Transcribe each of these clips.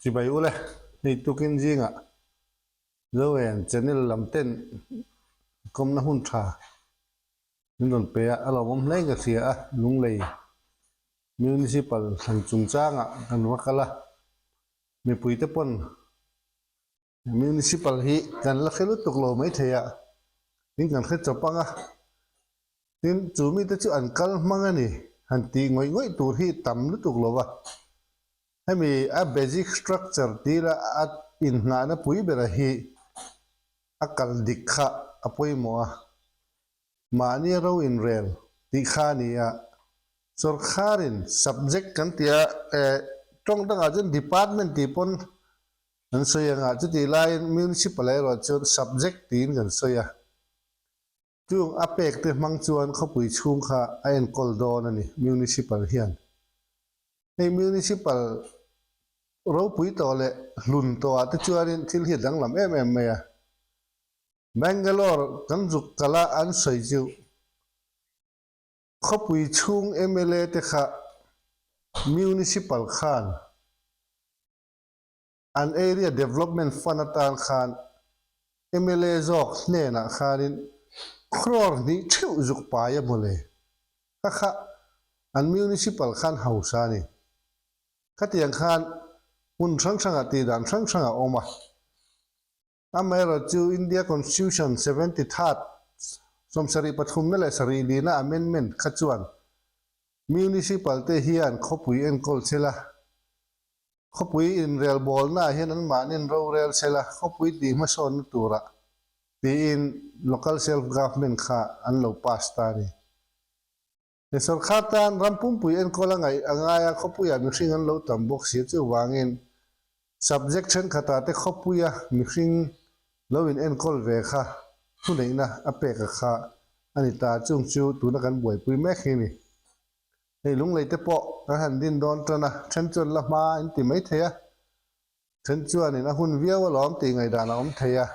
Chibai ule, hei tukin zingah Zoen channel lam ten kawmna hun tha min rawn pe a, a lawmawm hle in ka hria a, Lunglei Municipal thlan chungchangah kan va kal a, mipuite pawn Municipal hi kan la hre lutuk lo maithei a, tin kan hre chawp ang a, tin chu mite chu an kal hmang a ni, han tih ngawih ngawih tur hi tam lutuk lo va. Hemi a basic structure tira a inhnahna pui bera hi a kal dik kha a pawimawh a, mahni ro inrel tih kha a ni a, sawrkharin subject kan tih a, tawng dangah chuan department tih pawn An sawi anga chutih laiin Municipal erawh chuan subject tiin kan sawi a. Chung a pek te hmang chuan khawpui chhung kha a enkawl dawn a ni Municipal hian. Hei Municipal ropui tawh leh hlun tawhah te chuanin thil hi a danglam em em mai a. Bangalore kan zuk kala an sawi chu khawpui chhung mla te kha Municipal khan An Area Development Fund atan khan mla zawk hnenah khanin crore hnih theuh zuk pai a mawle. Kha kha an Municipal khan hausa a ni. Khatiang khan hmun hrang hrangah tihdan hrang hrang a awm a. Amaherawhchu India Constitution 73rd 73 leh sarih lina amendment kha chuan Municipal te hian khawpui enkawl chel a, Khawpui inrelbawlnaah hian anmahnin rorel sela khawpui tih hmasawnna turah tiin Local Self Government kha an lo pass ta a ni. He sawrkar tan ram pumpui enkawl a ngaih a ngai a, khawpuiah mihring an lo tam bawk si chuvangin subject thenkhatah te khawpuia mihring lo in enkawl ve kha thuneihna a pek a kha a ni ta chung chu tuna kan buaipui mek hi a ni. Hei lunglei te pawh kan han din dawn tan a, then chuan la hma in ti mai thei a, then chuanin a hun viau alawm tih ngaihdan a awm thei a.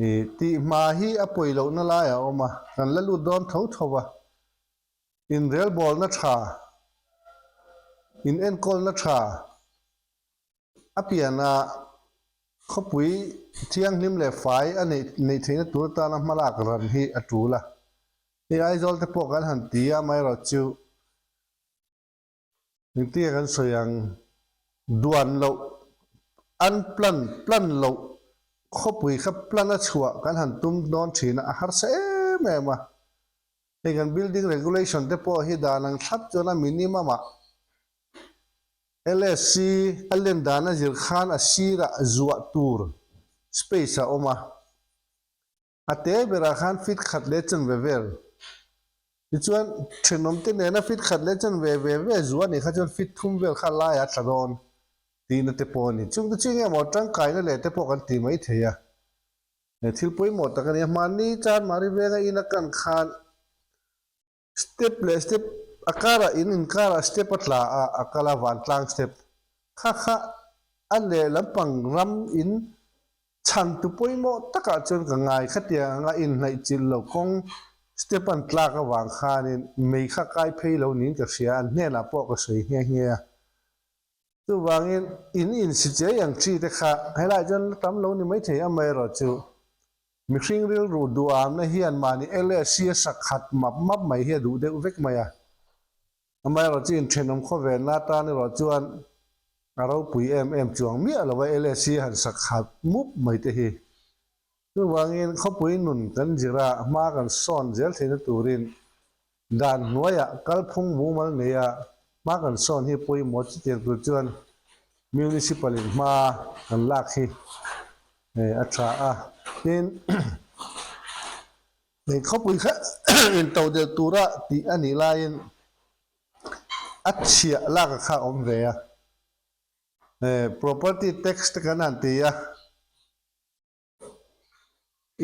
Ih tih hma hi a pawi lohna lai a awm a, kan la lut dawn tho tho a. Inrelbawlna tha, in enkawlna tha a piana khawpui thianghlim leh fai a neih neih theihna tur atana hmalak ran hi a tul a. Hei Aizawl te pawh kan han ti a, amaherawhchu engtinge kan sawi ang, duan loh, unplan, plan loh, khawpui kha plan a chhuah kan han tum dawn thin a, a harsa em em a. Hei kan building regulation te pawh hi dan ang thlap chuan a minimum ah LSC a len dan a zir khan a sirah zuah tur space a awm a. A te berah khan fit khat leh chanve vel. Tichuan, thenawmte nena fit khat leh chanve ve ve zuah nih kha chuan fit thum vel kha laiah a tla dawn tihna te pawh a ni. Chungte chu enge maw tangkaina leh te pawh kan ti mai thei a. He thil pawimawh tak a ni a, hmanni Chanmari venga in a kan khan Step leh step a karah in inkarah step a tla a, a kal a vantlang step kha kha a leh lampang ram in chhan tu pawimawh takah chuan ka ngai khatiang anga inhnaih chilh lo kawng step an tlak avang khanin mei kha kai phei lo niin ka hria an hnenah pawh ka sawi nghe nghe a. Chuvangin in insi chiai ang chi te kha helaiah chuan la tam lo ni maithei amaherawhchu Mihring rilru duhamna hian mahni LSC a sak khat map map mai hi a duh deuh vek mai a. Amaherawh chu inthenawm khawvelna atan erawh chuan a ropui em em chuang miah lo a LSC a han sak khat mup mai te hi. Chuvangin khawpui nun kan zir a, hma kan sawn zel theihna turin Dan hnuaiah kalphung mumal neia hma kan sawn hi pawimawh chutiang tur chuan Municipal in hma kan lak hi a tha a. Tin, hei khawpui kha intodelh tura tih a nih laiin a chhiah lak a kha a awm ve a. Property tax te kan han ti a.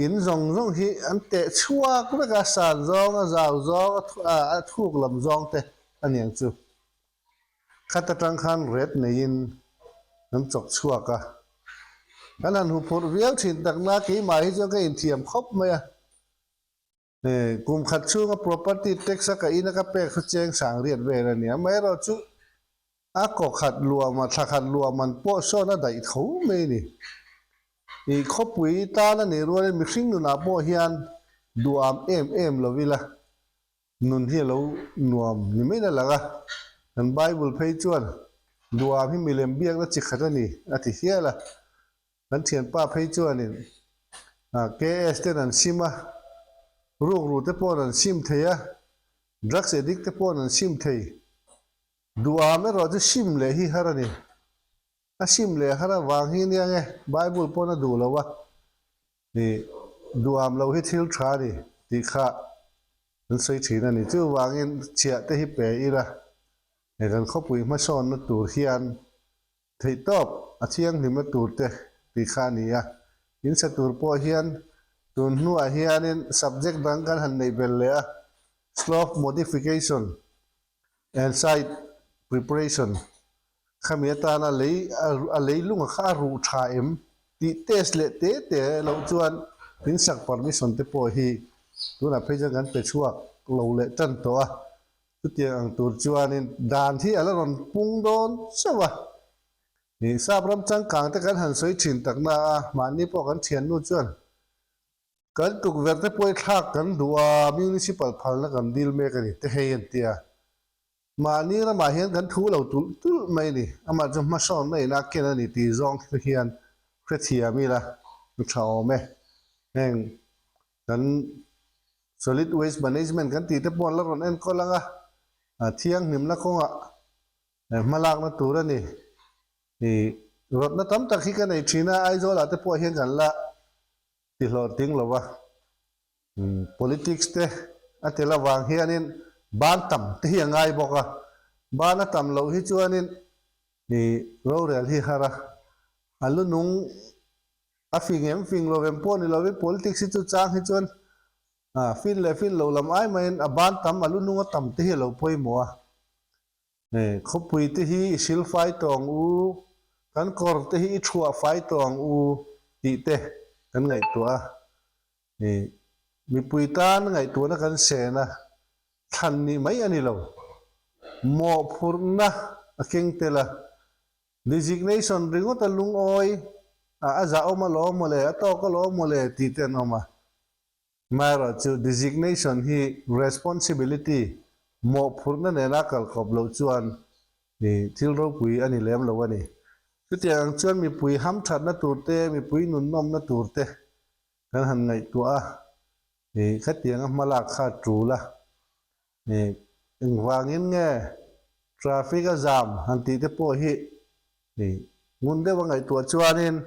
In zawng zawng hi an teh chhuak vek a, san zawng, a zau zawng, a thuk lam zawng te a ni ang chu. Khat atang khan ret neiin an chawk chhuak a. Kan han huphurh viau thin takna keimah hi chuan ka inthiam khawp mai a. Kum khat chhunga property tax a ka ina ka pek chu cheng sang riat vel a ni. Amaherawhchu. A kaw khat luam a, thla khat luam an pawh sawn a daih tho mai a ni. I khawpui tan a nih rualin mihring nunah pawh hian duham em em lo ila, nun hi a lo nuam ni maiin a lang a. Kan Bible phei chuan duham hi milem biakna chi khat a ni a ti hial a. Kan thianpa phei chuanin KS ten an sim a, rukru te paw'n an sim thei a, drugs addict te paw'n an sim thei. Duham erawh chu sim leh hi har a ni. A sim leh har avang hi nia nge Bible pawn a duh lo a, ih duham lo hi thil tha a ni tih kha an sawi thin a ni. Chuvangin chhiah te hi pe ila, he kan khawpui hmasawnna tur hian Theihtawp a thianghlimna tur te tih kha a ni a, in sa tur pawh hian tun hnuah hianin subject dang kan han neih belh leh a, Slope Modification and Site Preparation khami atana lei a leilunga kha a ruh tha em tih test leh te te loh chuan in sak permission te pawh hi tunah phei chuan kan pe chhuak lo leh tan tawh a. Chutiang ang tur chuanin dan hi a la rawn pung dawn chauh a. Ih sap ram changkang te kan han sawi thin tak na a, mahni pawh kan thiannu chuan kan tukverh te pawh i thlak kan duh a, municipal phalna kan dil mek a ni te hei an ti a. Mahni ramah hian kan thu lo tulh tulh mai a ni, amah chu hmasawnna ina ken a ni tih zawng hian hrethiam ila tha awm e. Heng Kan Solid Waste Management kan tih te pawh an la rawn enkawl ang a, a thianghlimna kawngah hmalakna tur a ni. Ih rawtna tam tak hi ka nei thin a, Aizawlah te pawh hian kan la ti hlawhtling lo va. Politics te a tel avang hianin ban tam te hi a ngai bawk a, ban a tam loh hi chuanin ih rorel hi har a, a lu nung A fing em fing lo em pawh ni lovin politics hi chu chang hi chuan fin leh fin lo lam ai maiin a ban tam a lu nung a tam te hi a lo pawimawh a. Khawpui te hi i sil fai tawh ang u, kan kawr te hi i thuah fai tawh ang u tih te kan ngaihtuah a. Mipui tan ngaihtuahna kan sen a, thlan nih mai a ni lo. Mawhphurhna a keng tel a, Designation ringawt a lungawi a, a zahawm alawm mawle, a tawk alawm mawle tih te an awm a. Amaherawhchu designation hi responsibility, mawhphurhna nena kalkawp loh chuan thil ropui a ni lem lo a ni. Chutiang ang chuan mipui hamthatna tur te, mipui nunnawmna tur te kan han ngaihtuah a, khatianga hmalak kha a tul a. Engvangin nge traffic a zam han tih te pawh hi ngun deuh a ngaihtuah chuanin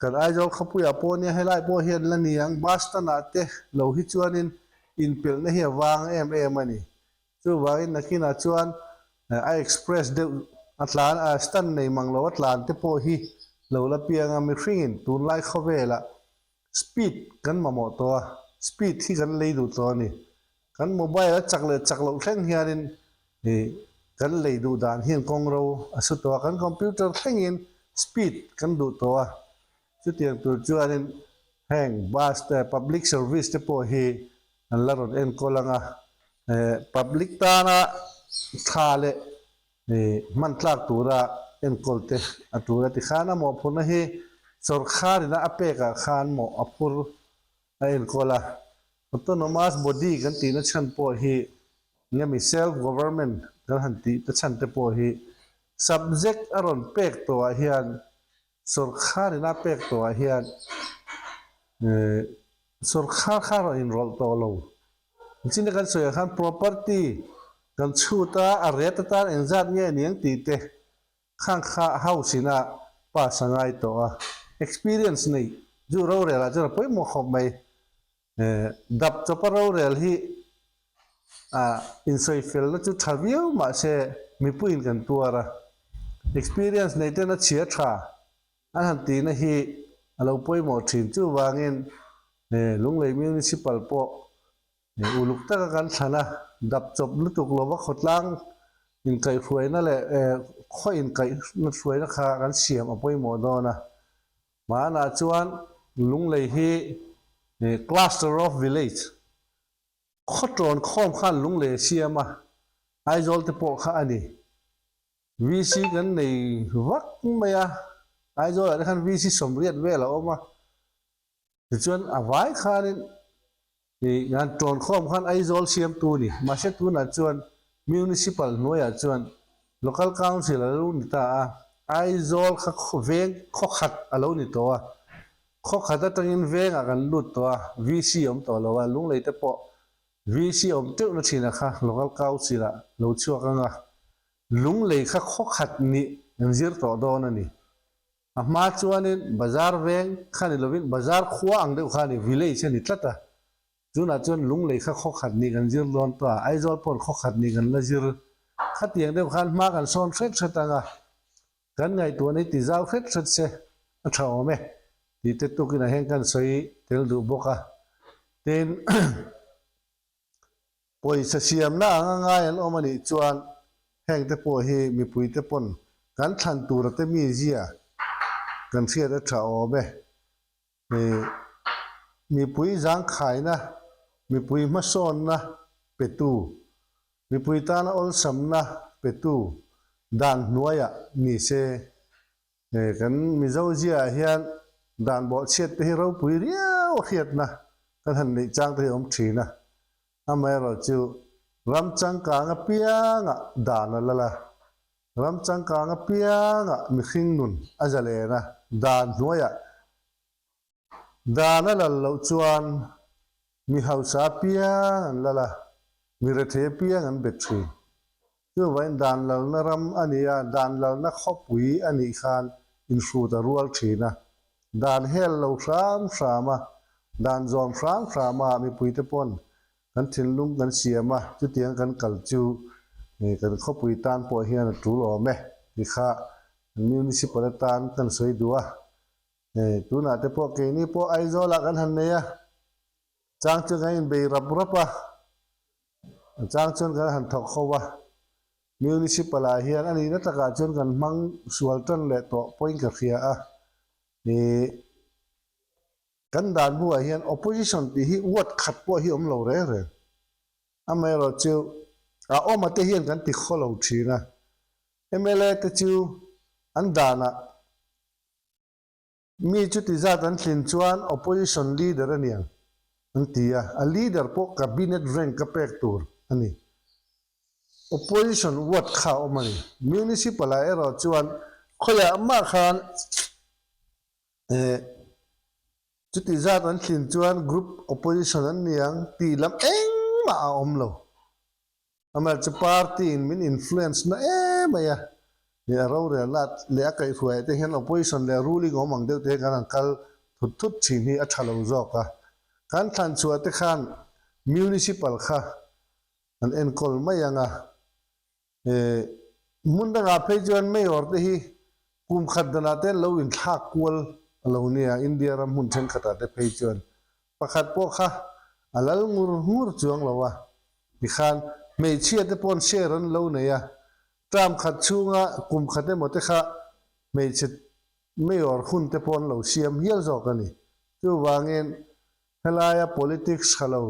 kan Aizawl khawpuiah pawh nia helai pawh hian la ni ang bus stand ah te lo hi chuanin inpelhna hi a vang em em a ni. Chuvangin nakinah chuan a express deuh a tlan a stand nei mang lo a tlan te pawh hi lo la piang a mihringin tunlai khawvelah Speed kan mamawh tawh a, speed hi kan lei duh tawh a ni. Kan mobile a chak leh chak loh thleng hianin ih kan lei duh dan hian kawng ro a su tawh a, kan computer thlengin speed kan duh tawh a. Chutiang tur chuanin heng bus te, public service te pawh hi an la rawn enkawl ang a, public tana tha leh Hman tlak tura enkawl te a tul a ti khan a mawhphurhna hi sawrkharina a pekah khan mawh a phur a enkawl a. Autonomous body kan tihna chhan pawh hi engemaw self government kan han tih te chhan te pawh hi subject a rawn pek tawhah hian Sawrkharin a pek tawhah hian sawrkhar kha a rawn inrawlh tawh lo. Nichina kan sawi ang khan property kan chhut a, a rate atan engzat nge ni ang tih te khang kha house in a pass a ngai tawh a. Experience nei chu rorel ah chuan a pawimawh khawp mai. Dap chawpa rorel hi insawifelna chu tha viau mahse mipuiin kan tuar a, experience nei ten a chhia tha an han tihna hi a lo pawimawh thin. Chuvangin Lunglei Municipal pawh uluk taka kan thlan a, dap chawp lutuk lova khawtlang inkaihhruaina leh khaw inkaihhruaina kha kan siam a pawimawh dawn a. Hmanah chuan Lunglei hi Cluster of Village khaw tawn khawm khan Lunglei a siam a, Aizawl te pawh kha a ni. VC kan nei vak mai a, Aizawl ah te khan VC 80 vel a awm a, tichuan a vai khanin ih han tawn khawm khan Aizawl siamtu a ni. Mahse tunah chuan Municipal hnuaiah chuan Local Council a lo ni ta a, Aizawl kha veng khawkhat a lo ni tawh a, khawkhat atangin vengah kan lut tawh a, VC a awm tawh lo a, Lunglei te pawh VC awm teuhna thinah kha Local Council ah lo chhuak ang a, Lunglei kha khawkhat nih an zir tawh dawn a ni. A hma chuanin bazar veng kha ni lovin bazar khua ang deuh kha a ni, village a ni tlat a. Tunah chuan Lunglei kha khawkhat nih kan zir dawn tawh a, Aizawl paw'n khawkhat nih kan la zir. Khatiang deuh khan hma kan sawn hret hret ang a, kan ngaihtuahna hi ti zau hret hret se a tha awm e tih te tukin ah hian kan sawi tel duh bawk a. Tin, pawisa siamna anga ngai an awm a nih chuan heng te pawh hi mipui te pawn kan thlan tura te mizia kan hriat a tha awm e. Mipui zangkhaina, mipui hmasawnna petu, mipui tana awlsamna petu dan hnuaiah ni se. Kan Mizo ziaah hian dan bawhchhiat te hi ropui riau a hriatna kan han neih chang te hi a awm thin a. Amaherawhchu ram changkang apiangah dan a lal a, ram changkang apiangah mihring nun a zalen a, dan hnuaiah dan a lal loh chuan mi hausa apiang an lal a, mi rethei apiang an bet thin. Chuvain dan lalna ram a ni a, dan lalna khawpui a nih khan inhrut a rual thin a. Dan hel lo hram hram a, dan zawm hram hram a mipuite pawn kan thinlung kan siam a, chutiang kan kal chu kan khawpui tan pawh hian a tul awm e ti kha municipal atan kan sawi duh a. Tunah te pawh keini pawh Aizawlah kan han nei a, chang chuan kan inbei rap rap a, A chang chuan kan han thawk ho a, Municipal ah hian a nihna takah chuan kan hmang sual tan leh tawh pawhin ka hria a, ih kan dan buah hian opposition tih hi word khat pawh hi awm lo reng reng. Amaherawh chu a awm a te hian kan ti khaw lo thin a, mla te chu an danah Mi chuti zat an tlin chuan opposition leader a niang an ti a, a leader pawh cabinet rank a pek tur a ni. Opposition ward kha a awm a ni. Municipal ah erawh chuan khawiah mah khan eh chuti zat an tlin chuan group opposition an niang tih lam engmah a awm lo. Amaherawhchu chu party in min influence na em mai a, ih a rorelna leh a kaihhruaiah te hian opposition leh ruling awm ang deuh te hi kan han kal thut thut thin hi a tha lo zawk a. Kan thlan chhuah te khan municipal kha an enkawl mai ang a, ih hmun dangah phei chuan mayor te hi Kum khat danah te lo inthlak kual a lo nia, India ram hmun thenkhatah te phei chuan pakhat pawh kha a lal ngur ngur chuang lo a, tikhan hmeichhia te pawn share an lo nei a, term khat chhunga kum khat emaw te kha hmeichhe mayor hun te pawh an lo siam hial zawk a ni. Chuvangin Helaia politics tha lo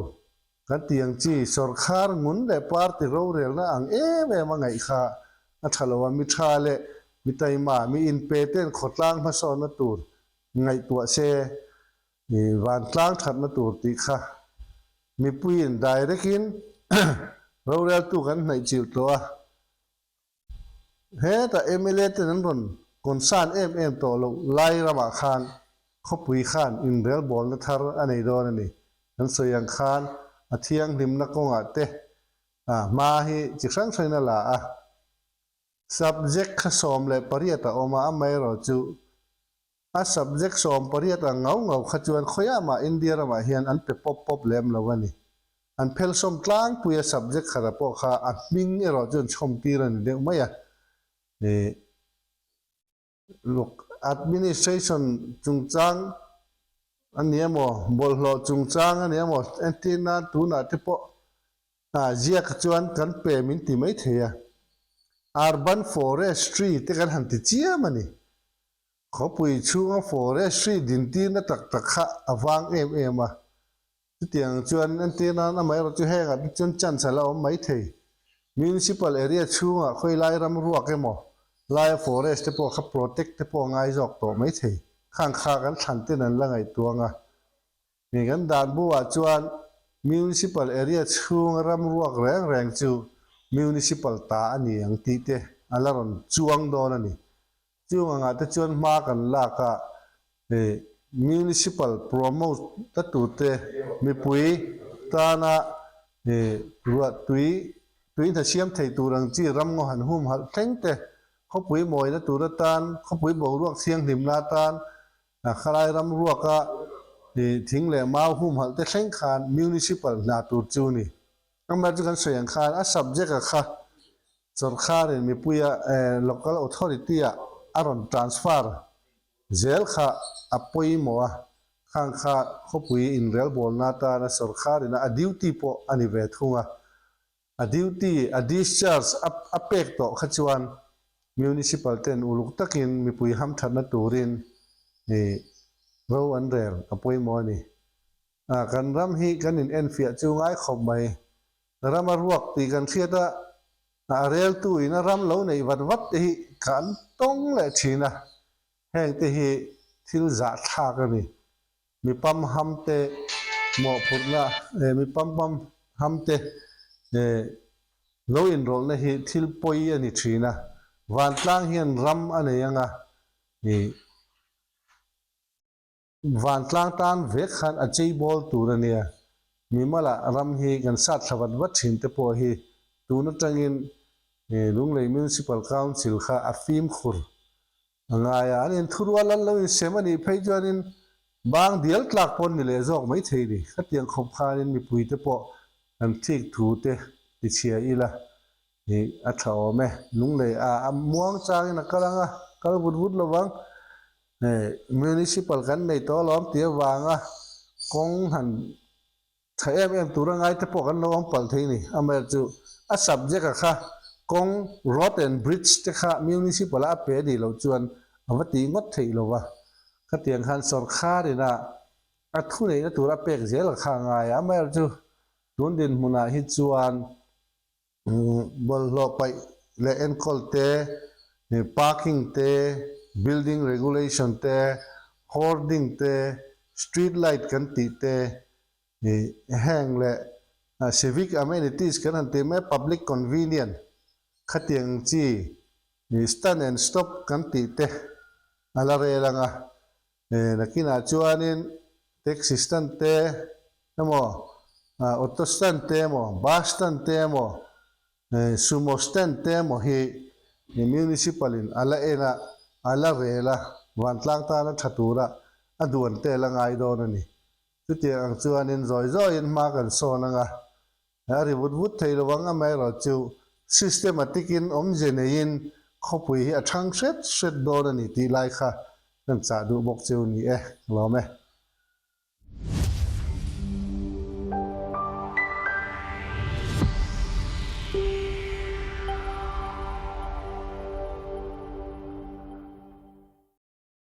kan tih ang chi sawrkhar ngun leh party rorelna ang em em a ngaih kha a tha lo a, mi tha leh mi taima, mi inpe ten khawtlang hmasawnna tur ngaihtuah se, vantlang thatna tur tih kha mipuiin direct in roreltu kan hnaih chilh tawh a. Hetah mla ten an rawn concern em em tawh loh lai ramah khan khawpui khan inrelbawlna thar a nei dawn a ni. Kan sawi ang khan a thianghlimna kawngah te hma hi chi hrang hrangin a la a. Subject kha 18 a awm a, amaherawhchu A subject 18 ang ngau ngau kha chuan khawiah mah India ramah hian an pe pawp pawp lem lo a ni. An phelsawm tlangpui a subject khata pawh kha a hming erawh chuan chhawm tir a ni deuh mai a. Ih look administration chungchang a ni emaw, bawlhhlawh chungchang a ni emaw entir nan tunah te pawh ziak chuan kan pe min ti mai thei a. Urban forestry te kan han ti chiam a ni. Khawpui chhunga forestry dintirna tak tak kha a vang em em a, chutiang chuan entir nan amaherawh chu hengah te chuan chance a la awm mai thei. Municipal area chhungah khawilai ram ruak emaw? Laia forest te pawh kha protect te pawh a ngai zawk tawh maithei. Khang kha kan thlan ten an la ngaihtuang a. Hei kan dan buah chuan Municipal area chhunga ram ruak reng reng chu Municipal ta a ni ang tih te a la rawn chuang dawn a ni. Chung angah te chuan hma kan lak a, hei Municipal promote ta turte mipui tana hei ruah tui tui hna siam thei tur ang chi ram ngaw han humhalh thleng te, khawpui mawina tur atan, khawpui boruak thianghlimna atan, A khalai ram ruaka thing leh mau humhalh te thleng khan Municipal hna tur chu ni. Amah chu kan sawi ang khan a subject a kha sawrkharin mipuia local authority ah a rawn transfer zel kha a pawimawh a, khang kha khawpui inrelbawlna atana sawrkharin a duty pawh a ni ve thung a. A duty, a discharge a a pek tawh kha chuan Municipal ten uluk takin mipui hamthatna turin ih ro an rel a pawimawh a ni. Ah kan ram hi kan in enfiah chu ngai khawp mai. Ram a ruak tih kan hriat a, a reltu in a ram lo neih vat vat te hi kan tawng leh thin a, heng te hi thil zahthlak a ni. Mi pamham te mawhphurhna eh mi pampam ham te eh lo inrawlhna hi thil pawi a ni thin a, vantlang hian ram a nei anga ih vantlang tan vek khan a chei bawl tur a nia. Mimala ram hi kan sat thla vat vat thin te pawh hi tun atangin Lunglei Municipal Council kha a fimkhur A ngai a, an inthurual an lo insem a nih phei chuanin bang dial tlak pawn ni leh zawk mai thei ni. Khatiang khawp khanin mipuite pawh an thik thu te tichhia ila ih a tha awm e. Lunglei a a muang changin a kal ang a, kal vut vut lo vang. Hei Municipal kan nei tawh alawm tih avanga kawng han Tha em em tura ngai te pawh kan lo awm palh thei ni. Amaherawhchu chu a subject a kha kawng, road and bridge te kha municipal a a pe nih loh chuan a va tih ngawt theih lo va. Khatiang khan sorkar ina a thu neihna tur a pek zel a kha a ngai a. Amaherawhchu chu tun dinhmunah hi chuan Bawlhhlawh paih leh enkawl te, parking te, building regulation te, hoarding te, street light kan tih te, heng leh civic amenities kan han tih mai public convenient khatiang chi stand and stop kan tih te a la rel ang a. Nakinah chuanin taxi stand te emaw, auto stand te emaw, bus stand te emaw, sumo stand te emaw hi municipal in a la en a, a la rel a, vantlang tana tha tura a duan te la ngai dawn a ni. Chutiang ang chuanin zawi zawiin hma kan sawn ang a, A ri vut vut thei lo ang, amaherawhchu systematic in awmze neiin khawpui hi a thang hret hret dawn a ni tih lai kha kan chah duh bawk cheu ni e, ka lawm e.